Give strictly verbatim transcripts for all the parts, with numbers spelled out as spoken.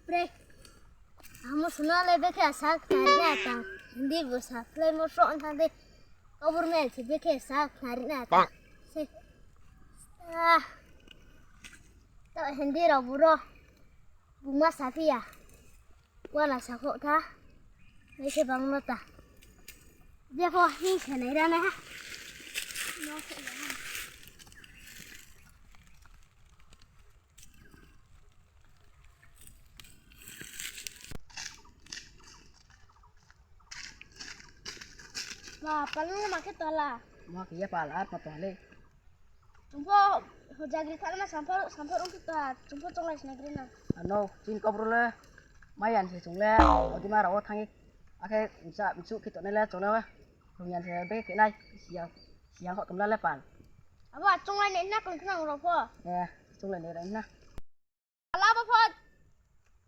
Pre. Amo suna le bekhe sa khnari na tang. Hindi bo sa play mo so na de. Government se bekhe sa khnari na tang. Se. Ah. To Hindi rao buro. Buma sa phi ya. Wala sa kho tha. Nai se bang no ta. Jepho hing se nai ra na ha. Ba, pal no ma khe tala. Ma khe ya pal, ar pa tale. Chungpho, hojagri thana samphar, samphar ong khe ta, chungpho chonglai sna gri na. Ano, chini Kaubru le, mai yan se chung le, odi ma rao thangi, akhe msa, msu khe tonai le, chung le, rung yan se be khe nai, siang, siang kho tumla le pal. Abo, chonglai nai na, kong khnang rao pho. Eh, chonglai nai ra na. Ala bo pho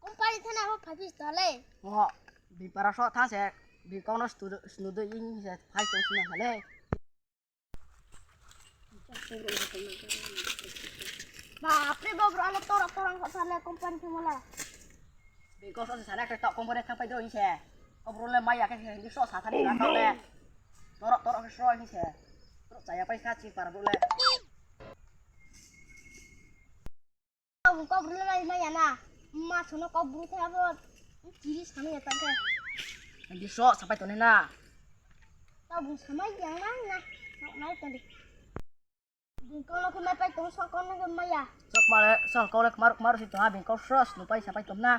company thana pho phai phi sta le. Oho, bipara so tha se, bikau no snu dei ing se phai tong sna ha le. Bapre, bo bro, ale torok torok kho sa le company thamo la. Bikau so se sana khe ta company thang pai dro ing se. Ko bro le mai ya khe se so sa thani na le. Torok torok khe so ing se. Torok chaya pai sa chi para bro le. Kau bru le lai mai ya na. Ma sono kau bru the abo. Chiri samai ya tang khe. Ang di so sapai tong na. Kau bru samai yang na na. Nai tong di. Bung kau no khe mai pai tong so kau no khe mai ya. So kau le, so kau le kmar kmar si tong ha bung kau so snu pai sapai tong na.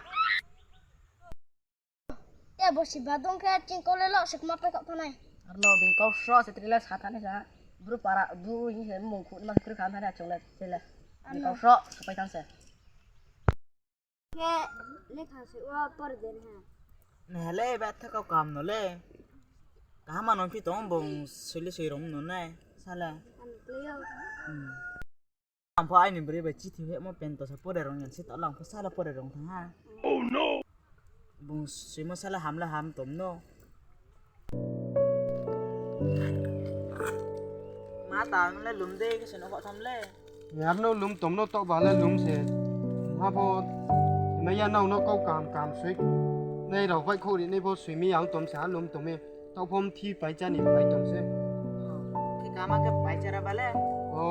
Te bo si ba dong khe ching kau le lo se kma pai kau thanai. Arno bini kau sro se tri le sa thanai sa. Bru para, bru hing se mung khu ma se kri kha thanai chung le tre le. Bini kau sro sapai thanng se. Khe lekha se wa por de ha. Nai ha le ba tha kau kam no le. Kaham no phi tong bung sui le sui rom no nai. Sa le. Ani kle yo. Hmm. Ang pho aini broi bai chithi hemo pen to sa pore rong yang se to lang pho sala pore rong thang ha. Oh no! Bung simo sala ham la ham tom no. Ma tang le lum de ke se no kho tham le. Yar no lum tom no to ba le lum se. Ma pho. Ma ya nau no kau kam kam sui. Nai rao bai khori nai pho sui mi yang tom sa lum tom e. Tau phom thi pai cha ni pai tong se. Thi kama khe pai cha ra ba le. O.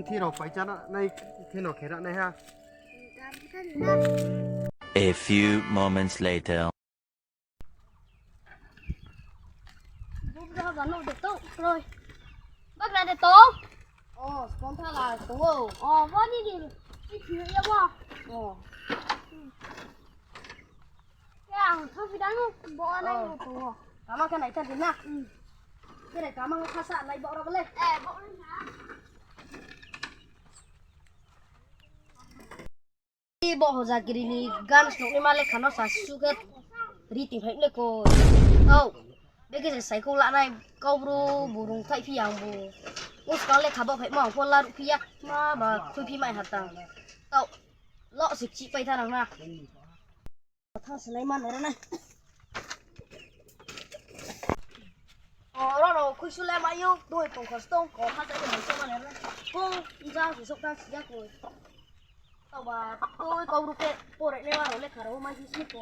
Thi rao pai cha na nai khe no khe ra nai ha. A few moments later. Bubra ba no de to kroi. Bakra de to. O, spon tha la to. O, bo ni di. Ni thi ya bo. O. Khe ang tho phi dang bo nai mo to. Kama khe nai tha di na. Khe re kama khe khasa nai bo ra bole. Eh, bo na. Bo hoja giri ni gan snok ni ma le khano sa su khe ri ting phai le ko. Tau. Beke se cycle lanai kau bru burung thai phi yang bu. Uskang le khabo phai ma pho laruh phi ya. Ma ba khui phi mai hatang. Tau. Lo sik chi pai tha nang na. Thang sinai man era nai. O, ro ro khui su le ma yo. Doi tong khos tong ko ha ta ke mai so man era nai. Ko ja su sok ta si ya ko. Tau ba, tui kau rupe, pore le wa ro le kharo ma si si ko.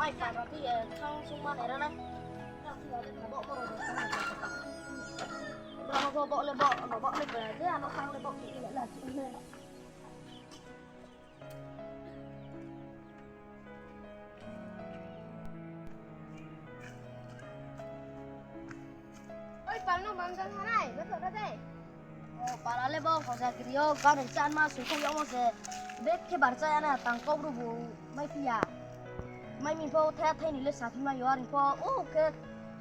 Ai, pa ro ti ye, thang sung ma ne ra na. Thang sung ma ne ra na, bo, bo, bo, bo, bo, bo le, bo, bo, bo le, bo, je, ano thang le, bo, bo le, la, si le. Oi, pal no bang jang hanai, bethok da dei. O, pala le bo, hoja giri yo, gari chan ma, sui kong yamo se. Bek khe bar cha ya na, tang kau bru bu, mai phi ya. Mai mi pho, thai thai ni le sa phi mai yo, ari pho, o, khe,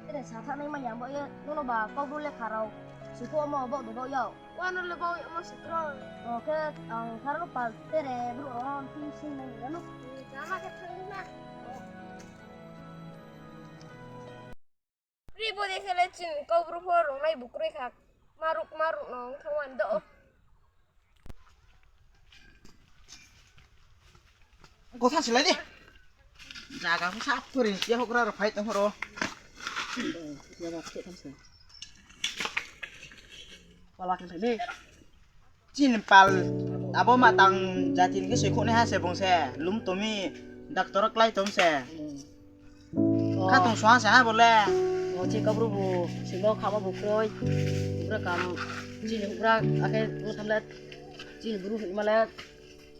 tere sa tha nai mai ya, bo ye, nono ba, kau bru le kharao. Sui kong mo, bo, bo, bo, yo. Wano le bo yamo se kroi. O khe ang tharo pal tere bru ron tin sin nai ya no. Jama khe thang na. Ri bo de khe le chini kau bru pho rong nai bu kroi kha. Maruk maruk no thang wan do. Kotha silai di. Jaga pho sa pori, ya hokra ro phai tong ro. Pala khe di. Chini pal. Abo ma tang jati ni khe soikhouhnaiha se bung se, lum tong mi, doctor klái tong se. Hmm. Khatong suha se ha bo le. O, chini Kaubru bu, simo khamo bu kroi. Houhgra kam, chini houhgra, akhe bo tham le, chini bru hingma le,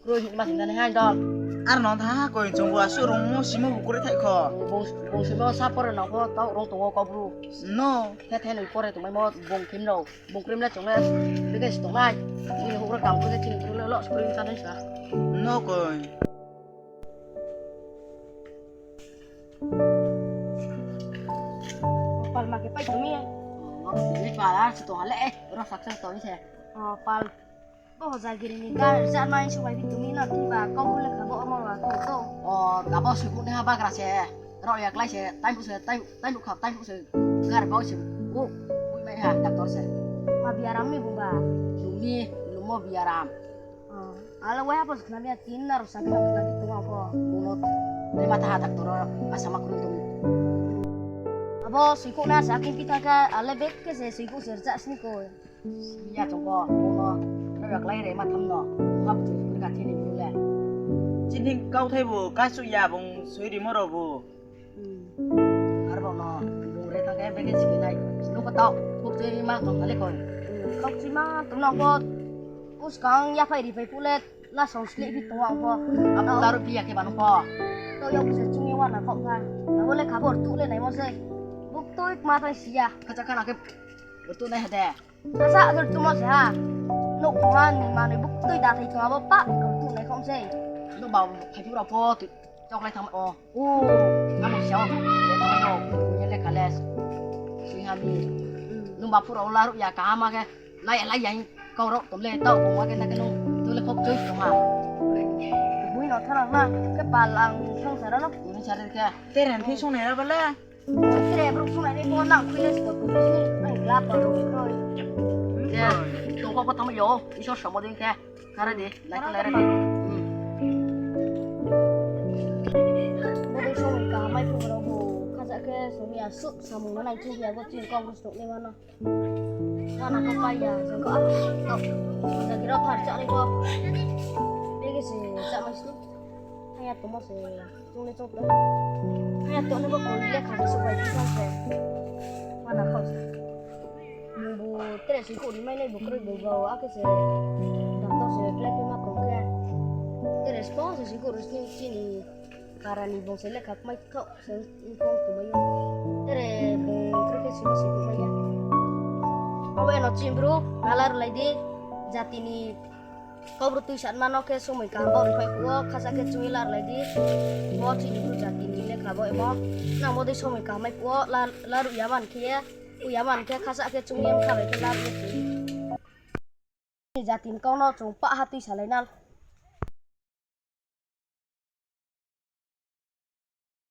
kroi hingma hingna ni hai dol. Ar no tha ha koi, chung bu asuh rungmo simo bu kroi thai kho. Bung, bung simo sa pore no pho, tau rung tongo Kaubru. No. Khe thai noi pore tongmaimo, bung khim rao. Bung krim le chung le, bikhe si tongnai. Chini houhgra kam khe chini bru le lo, skring sa nai sa. No koi. Pal ma khe pai tong mi. O, ma khe ni pal, ar si tong ha le, eh, ro sak sak tong se. O, pal. Bo hoja giri ni ga, jar mai su bai bi tong mi na, ti ba, kau bu le kha bo, omo ba, kau to. O, abo soikhouhnaiha bagra se. Rao ya klái se, tai bu se, tai, tai bu kha, tai bu se, gar bau se, u, u mai ha, doctor se. Ma biaram ni bung ba? Lum ni, lum mo biaram. Ah, ala wai ha pho khna mi ya tin na ro sa khna khna bi tong ang pho. Bung no, ni ma tha ha doctor, asa ma krung tong. Abo soikhouhnaiha sa khe bi tha khe, ale bek khe se soikhouh se rcha sni koi. Ya chong bo, bung no, rao ya klái re ma tham no, ma bu chini kuri ka thini bu le. Chini kauthai bu, kasu ya bung soi rimo rao bu. Hmm. Ar bo no, bung re thang khe bege sini nai. Nung ko tau, buk chini ma tong thale koi. Hmm, kau chini ma tong nang bo, uskang ya phai ri phai pu le, la song sleh bi tong ang bo. Abo laruh bi ya khe ba nung bo. To ya bu se chung ye wana kau kha. Abo le kha bo rtuh le naimo se. Buk toi ma thang si ya. Khacha khana khe rtuh nai ha de. Asa dur tumo se ha. Nouh ha ni manoi buk tui da thai thung abo pa dur tu nai khom se. Nouh ba phai phu rao pho tui chok lai thang o. O. Ano siya o. Ye thang yo. Ye le kha le. Sui ha mi. Nouh ba phu rao laruh ya kaham khe. Lai lai ya. Kau rao tom le tau kong wa khe na khe nouh. Tu le khop chui thung ha. Bui no thang na. Khe pal ang thang sa ra no. Bui no sa re khe. Tere ang thing sung nai ra ba le. Tre brouh sungnai ni bo nang khui le sbo khui ni ang glap ba rung kroi. Ye, tong kho bo tangma yo, Isor samo dei khe. Kara di, lai khe lai ra di. Hmm. Bo dei song kaham mai phu rao bo, khaja khe song ya suh samung no nai chu ya bo chini kau bo stok le ma no. Wana kau pai ya, jang kau ap, kau. Jang khe rao thar chá nai bo. Bege se chá mai sini. Haya tongmo se. Chung le chung tong. Haya tong le bo koi le kha se suh bai phi tong se. Mana khau se. Bung bu tere singkuh ri mai nai bu kroi bu bau akhe se. Doctor se klái phi ma tong khe. Tere sbo se singkuh ri sini chini para ni bung se lekha kmai khaoh se inform tongmai yo. Tere bung kroi khe sini singkuh mai ya. Abo eno chini bru nala rulai di jati ni Kaubru tuisanma no khe somoi kaham bo ri phai phuh wo, khasa khe chungwi lar lai di. Bo chini bru jati ni lekha bo emo. Nang bo dei somoi kaham mai phuh wo, la-, laruh ya man khe ye, u ya man khe khasa khe chungwi mkha bai khe laruh ye chini jati ni kau no chung pah ha tuisalai na.